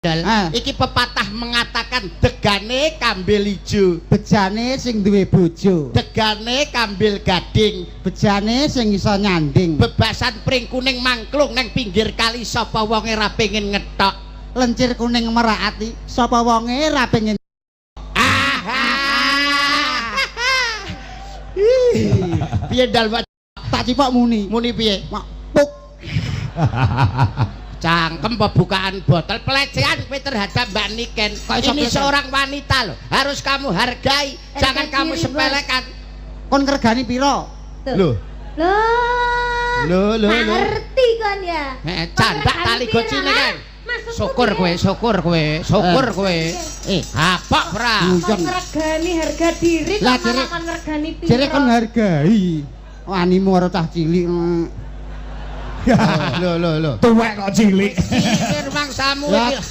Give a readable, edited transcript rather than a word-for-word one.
Dal. Ah. Iki pepatah mengatakan degane kambil ijo, Bejane sing duwe bojo, degane kambil gading, bejane sing iso nyanding, bebasan pring kuning mangklung neng pinggir kali, sapa wonge ra pengen ngetok. Lencir kuning merak ati, sapa wonge ra pengen. Ah. Ih, piye, Dal, Pak? Tak cipok muni. Muni piye? Mak puk. Cangkem pembukaan botol, pelecehan kowe terhadap Mbak Niken. Kok iso Ini pelecehan? seorang wanita loh, harus kamu hargai, jangan kamu diri, Bos. sepelekan. Kon ngregani pira? Tuh. Loh. Loh. Loh, loh, Tak loh. ngerti kon ya. Eh, candak Kon tali ngerti gocine pira, kan. Maksudku Syukur piye? kowe, syukur kowe, syukur Eh. kowe. Eh, Kapok ora? Kon Guyon. ngregani harga diri Lah, kok malah kon ngregani piro? Jere kon hargai. Wanimu karo cah cilik. Lho, lho, lho. Tuwek kok cilik. Iki rumangsamu Lah, iki.